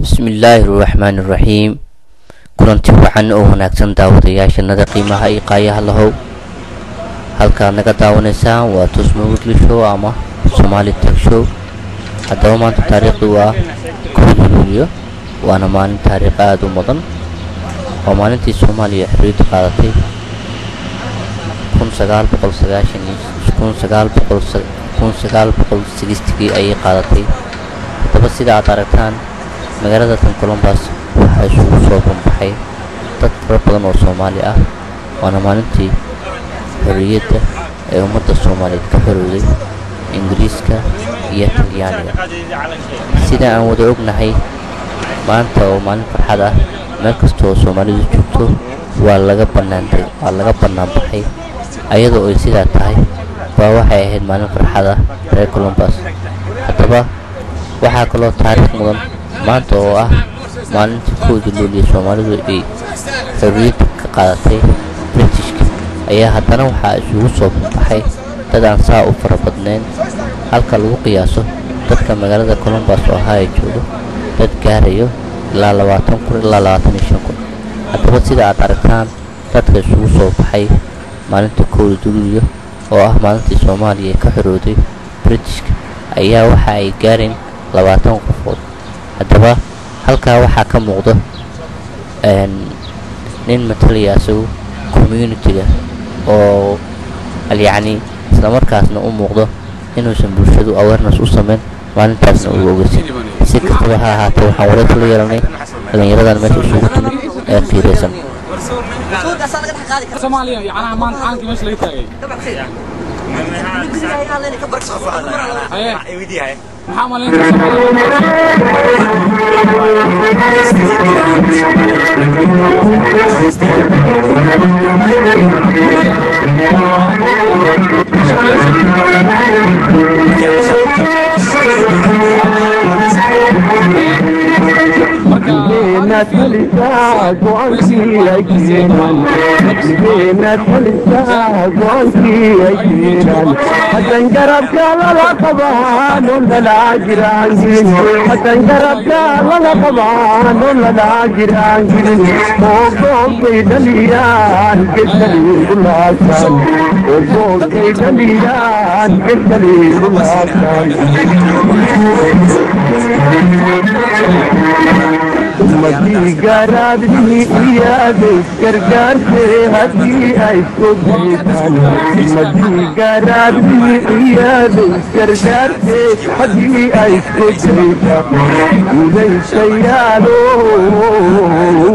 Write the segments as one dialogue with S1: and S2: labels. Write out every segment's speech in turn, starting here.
S1: Bismillaahi raxmaani raxiim. Kulanti wacan oo wanaagsan daawadayaashanada qiimaha iyo qaayaha lahow. Halkaad naga daawanaysaan waa Tusmo Weekly Show ama Somali Tech Show. Haddaba maanta taariikhdu waa 1-da Luulyo, waana maalin taariikh aada u mudan. Waa maalintii Soomaaliya xorriyadda qaadatay 1990 1960-gii ayay qaadatay. Haddaba sida aad aragtaan, magaalada tan Columbus waxaa isugu soo banbaxay dad fara badan oo Soomaali ah, waana maalintii xorriyadda ee ummadda Soomaaliyeed ka xorowday Ingiriiska iyo Talyaaniga. Sida aan wada ognahay, maanta oo maalin farxad ah, meel kasta oo Soomaalidu joogto waa laga banaantay, waa laga banaanbaxay. Ayadoo ay sidaa tahay baa waxay ahayd maalin farxad ah reer Columbus. Haddaba waxaa kaloo taariikh mudan maanta oo ah maalintii 1-da Luuliyo Soomaalidu ay xorriyadda ka qaadatay Britishka, ayaa haddana waxaa isugu soo banbaxay dad aan saa u fara badnayn, halka lagu qiyaaso dadka magaalada Columbus oo Ohio joogo dad gaarayo ilaa 20,000 ilaa 25,000. Haddaba sida aad aragtaan, dadka isugu soo baxay maalinta 1-da Luuliyo oo ah maalintii Soomaaliya ka xorowday Britishka ayaa waxa ay gaareen 20 qofood. Haddaba halkaa waxaa ka muuqda nin matalaya isagu community-ga oo yacni islamarkaasna u muuqdo inuusan bulshadu awareness u sameyn, maalintaasna uu ogeysin. Si kastaba ha ahaatee, waxaan wareysi la yeelanay dhallinyaradan meesha isugu timid ee qiiraysan.
S2: Soomaaliya yacnaha maanta caalamkii meesha laga taagay. Haye, maxaa malaynta Soomaaliya?
S3: Hadan garabka lala qabaan lala jiraan jirin, hadan garabka lala qabaan lala jiraan jirin, oo goobtay dhaliyaan gedkaliigu laasaan, oo goobtay dhaliyaan gedkaliigu laasaan. Ummadii garaadnihi iyaaday gargaartee haddii ay isku daytaan, ummadii garaadnihi iyaaday gargaartee haddii ay isku daytaan, guulaysayaalo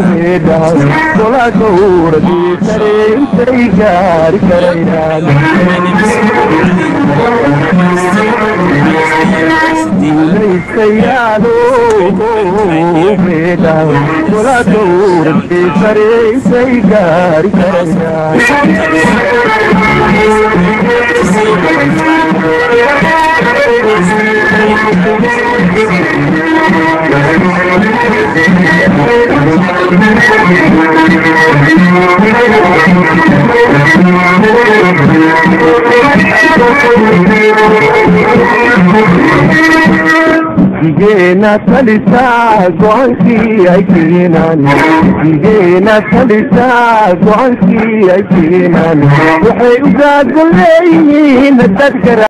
S3: heedhaas gola gowradii sare intay gaari karayaan, guulaysayaalo heedhaas gola gowradii sare intay gaari karayaan. Sigeena talisaa go-aankii ay keenaan, sigeena talisaa go-aankii ay keenaan, waxay ugaadgo leeyihiin dadka.